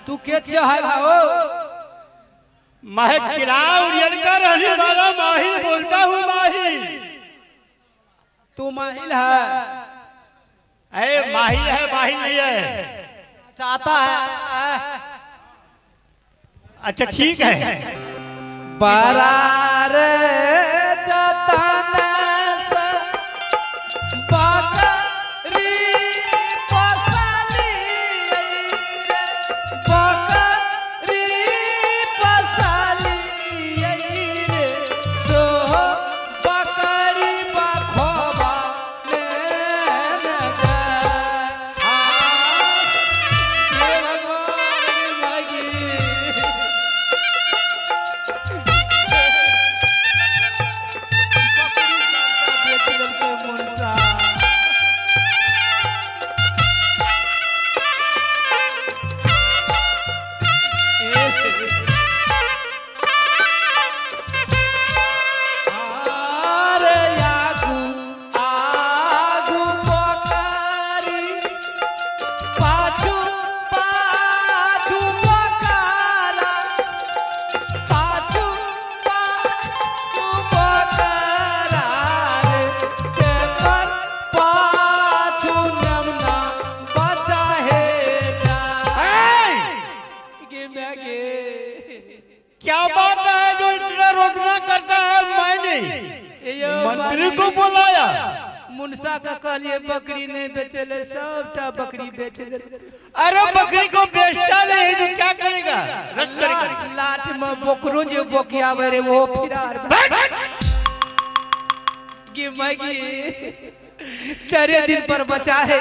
तू के छियो है भाओ? मैं किला उड़ियन का रहने वाला माहिर बोलता हूँ। माहिर। तू माहिल है? अरे माहिर है, माहिर नहीं है। अच्छा आता है। अच्छा ठीक है। बरार जतन से बकरी पसली रे, बकरी पसली रे, सो बकरी बखोबा ने हे भगवान भागी। आगू बकरी पाछू पाछू बकरा, पाछू पाछू बकरा रे, तेकर पाछू नमना बचा हे जा। गे मैं गे। क्या बात है जो इतना रोजना करता है? मैंने यो मंत्री को बुलाया। मुनसा का कहलिए बकरी नहीं बेचेले, सबटा बकरी बेच दे। अरे बकरी को बेचता नहीं तो क्या करेगा? रख कर लाठ में बोकरो जे बोकियावे रे वो फिरार गे मैगी। चारे दिन पर बचा है।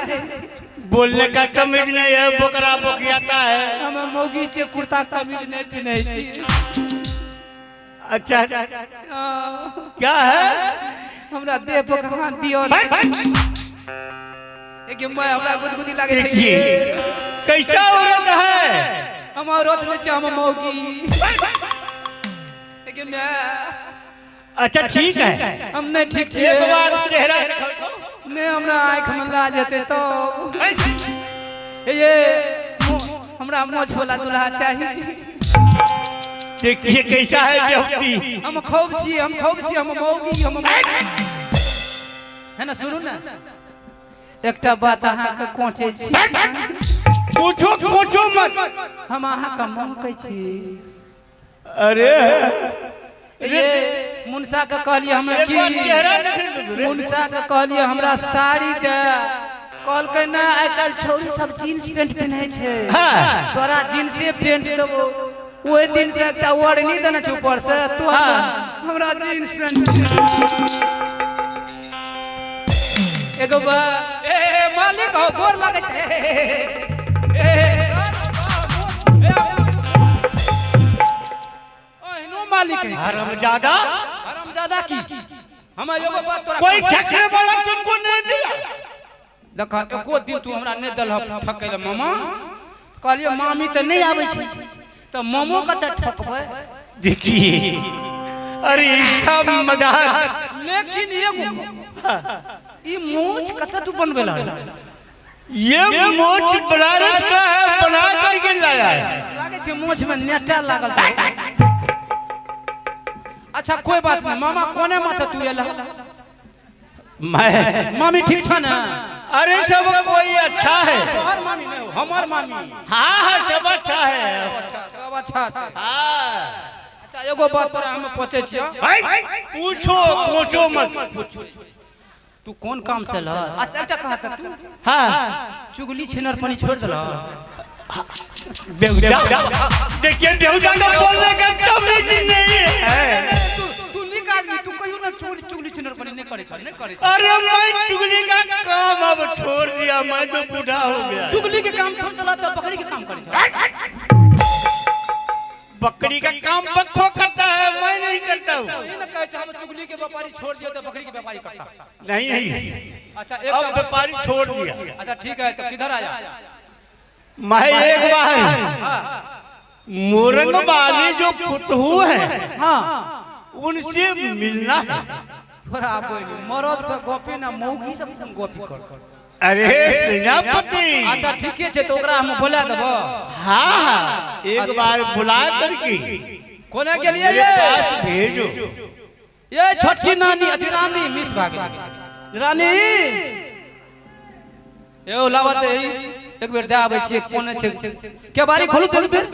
बोलने का तमीज नहीं है, बकरा बोकियाता है। हम मौगी के कुर्ता कमीज नहीं पिन्है छी। अच्छा हाँ, क्या है? हमरा देह पर कहाँ दियो एक मैं हमरा गुदगुदी लागे छै। देखिए कैसा औरत है। हम औरत नहीं छी, हम मौगी। एक मैं अच्छा ठीक है, हम नहीं ठीक छी। एक बार चेहरा दिखाओ तो। नहीं हमरा आँख में लाज हेतै तो ये हमरा मोछ वाला दूल्हा चाहिए। देखिए कैसा है व्यक्ति। हम खूब छी, हम खूब छी, हम मौगी, हम है ना। सुनू ना एकटा बात अहाँके कोचै छी। पूछो पूछो मत। हम अहाँके महकै छी। अरे ये मुनसा के कहलिए हमरा एक बार की चेहरा देखने दो रे। मुनसा के कहलिए हमरा साड़ी दे, कहलकै ना आइ काल्हि छौड़ी सब जींस पेंट पहिनै छै। हाँ। तोरा जींसे पेंट देबो। ओहि दिन से एकटा ओढ़नी देने छै ऊपर से, तो हमरा जींस पेंट एगो बा। ए ए, मालिक हो गोर लागै छै। ए, ए, ए, ओहनो मालिक है हरामजादा। हरामजादा की हम एगो बात तोरा कोई ठकने वाला तुमको नहीं मिला। देख एको दिन तू हमरा नहि देलह ठकै लए मामा। कहलियै मामी तऽ नहि आबै छै तऽ मामो कतऽ ठकबै। देखिए अरे इसका मजाक। लेकिन एगो ई मोछ कतऽ तू बनबै लह? ये मोछ बनारस का है, बना करके लाया है। लागै छै मोछ में नेटा लागल छै। अच्छा कोई बात नहीं मामा, कोने माथे तू एलह? मैं मामी ठीक छ ना? अरे सब कोई अच्छा है। तोहर मामी नहीं हो, हमर मामी। हाँ हाँ सब अच्छा है। अच्छा सब अच्छा छै। हाँ अच्छा एगो बात तोरा हम पूछै छियौ। पूछो पूछो मत। तू कोन काम से लह? अच्छा एकटा कहा तऽ तू हाँ चुगली छिनर पानी छोड़ देलह? बेहुदा। देखिए बेहुदा का बोलने का तमीज नहीं है। तू तू नीक आदमी, तू कहियो ना चुगली चुगली छिनर पानी नहीं करे छ, नहीं करे छ। अरे मैं चुगली का काम अब छोड़ दिया, मैं तो बूढ़ा हो गया। चुगली के काम छोड़ देलह तऽ बकरी के काम करे छ। बकरी का काम बक्खो करता है, मैं नहीं करता हूँ। ई न कहै छै हम चुगली के व्यापारी छोड़ दिया तऽ बकरी के व्यापारी करता। नहीं नहीं अच्छा अब एक व्यापारी छोड़ दिया। अच्छा ठीक है, तो किधर आया? मैं एक बार मोरंग वाली जो पुतहू है हाँ उनसे मिलना है। थोड़ा बोल मरद से गपे ना मौगी सब संग गपी कर। अरे सेनापति। अच्छा ठीके छै, तो ओकरा हम बोला देबो। हाँ हाँ, एक बार बुला करके कोने के लिए ये पास भेजो। ये छोटकी नानी अथी रानी मिस भाग रानी यो लावत एक बेर जा आबै छियै कोने छै के बारी खोलू तो एक बेर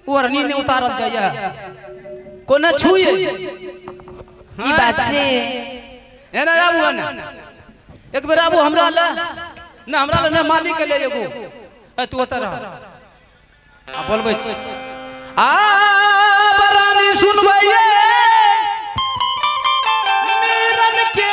ओ रानी ने उतारल जाइए कोने छुए ई बात छै। एना आबू ने एक बेर आबू हमरा ले ना हमरा ले ना मालिक के ले एगो ए तू ओतऽ रह आ बोलबै छी आ रानी सुनबै मीरन के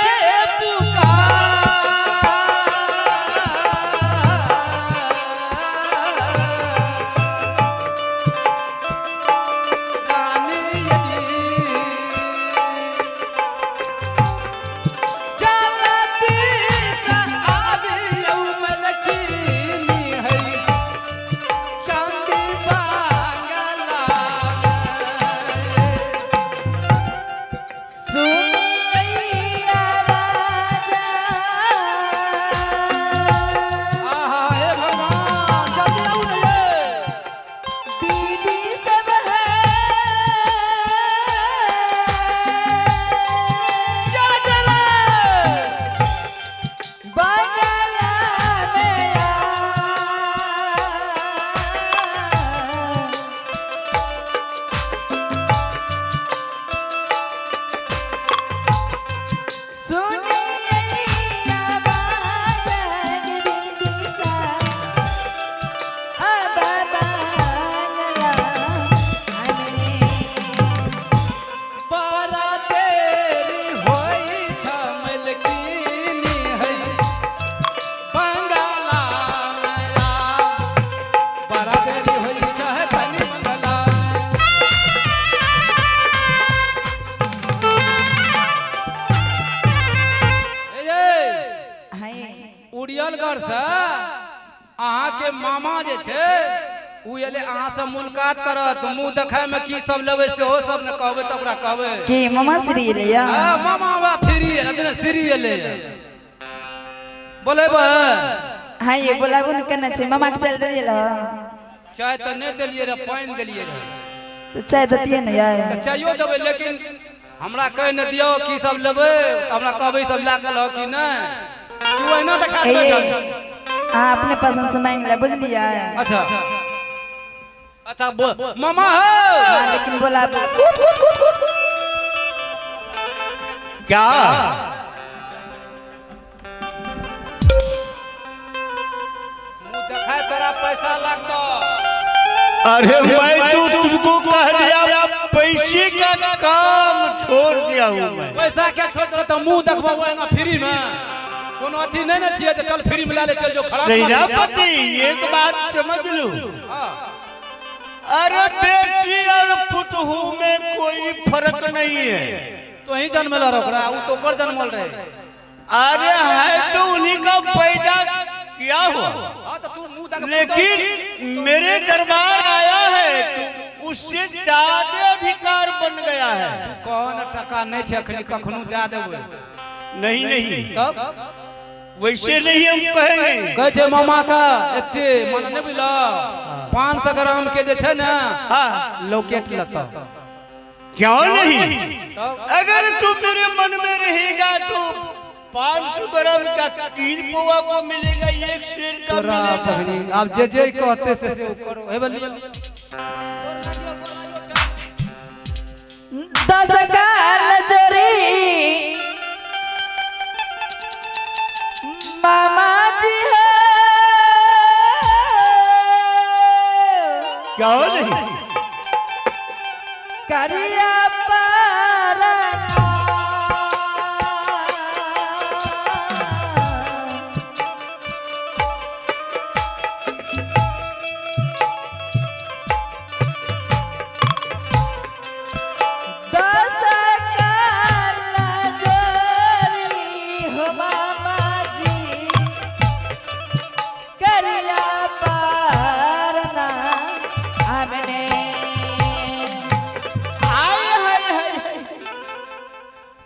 मुलाकात करत मुंह देखाय में की सब लेबै सेहो सब ने कहबै त ओकरा कहबै की मामा श्री एलै। हां मामा वा फ्री एलै श्री एलै बोलेबै। हां ये बोलाबो ने केना छै मामा के चल देलियै ल चाय त नै देलियै रे पानि देलियै रे त चाय दतियै ने यार त चायो देबै लेकिन हमरा कहि ने दियौ की सब लेबै त हमरा कहबै सब ला के लहो की नै की ओहिना त खा बैठल। हां अपने पसंद से मांग ले बुझलियै। अच्छा अच्छा बोल मामा हो। हाँ लेकिन बोला कूद कूद कूद कूद क्या मुंह दिखाए तोरा पैसा लगतो। अरे मैं तो तुमको कह दिया पैसे का काम छोड़ दिया हूँ मैं। पैसा क्या छोड़ रहा तो मुंह देखबो ना फ्री में कोनो अथी नहीं ना छियै जे चल फ्री में ला ले चल जो खराब। सेनापति एक बात समझ लो। अरे बेटी और पुतहू में कोई फर्क नहीं है। तो ही जन्मल रह उ तो ओकर जन्मल रहे। अरे है तो उन्हीं का पैदा किया हुआ। हां तो तू मुंह तक लेकिन मेरे दरबार आया है तो उससे ज्यादा अधिकार बन गया है। कौन टका नहीं छे अखनी कखनो दे देबै। नहीं नहीं तब वैसे नहीं हम कहेंगे। कहै छै मामा का एते मन नहीं बुझल 500 ग्राम के जे छै ने लॉकेट लता। क्यों नहीं अगर तू मेरे मन में रहेगा तो 500 ग्राम का 3 पौवा को मिलेगा 1 शेर का मिलेगा। आप जे जे कहते से से करो हे बलिया 10 काल चोरी मामा जी हो। क्यों नहीं करिया पारना दस काल जोरी हो मामा जी करिया पारना हमने।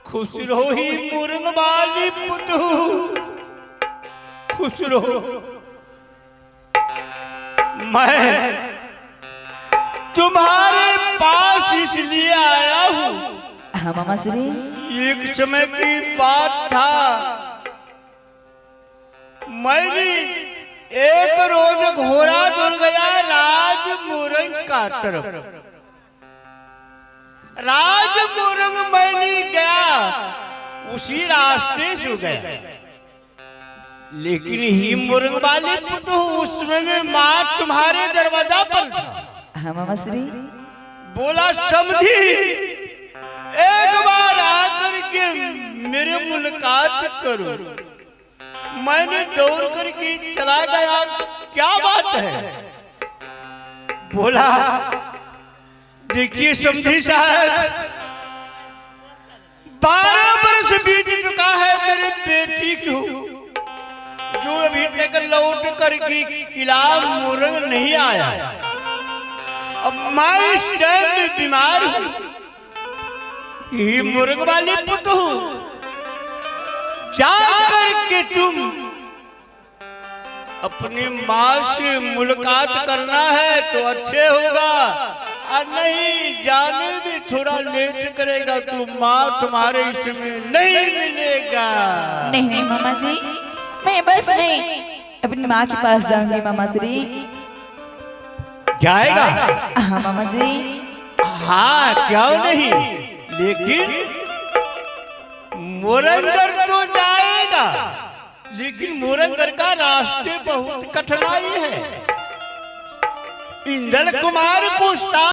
खुश रहो ही मुरंग वाली पुतहू, खुश खुश रहो। मैं तुम्हारे पास इसलिए आया हूँ। हाँ मामा श्री। एक समय की बात था, मैंने एक रोज घोड़ा दौड़ गया राज मोरंग का तरफ। राज मोरंग मैंने गया, उसी रास्ते से गया, लेकिन ही मोरंग वाले तो उस समय माँ तुम्हारे दरवाजा पर था। हाँ मामा श्री। बोला समझी एक बार आकर के मेरे मुलाकात करो। मैंने दौड़ करके चला गया, क्या बात है? बोला देखिए समझी साहब, 12 वर्ष बीत चुका है मेरे बेटी को, जो अभी तक लौट करके किला मोरंग नहीं आया। अब मैं इस टाइम में बीमार हूँ, ये मुर्ग वाले पुत हूँ, जा करके तुम अपनी माँ से मुलाकात करना है तो अच्छे होगा, और नहीं जाने में थोड़ा लेट करेगा तो माँ तुम्हारे इसमें नहीं मिलेगा। नहीं नहीं मामा जी, मैं बस नहीं अपनी माँ के पास जाऊंगी मामा श्री। जाएगा? हाँ मामा जी। हाँ क्यों नहीं, लेकिन मोरंगर तो जाएगा, लेकिन मोरंगर का रास्ते बहुत कठिनाई है। इंदल कुमार को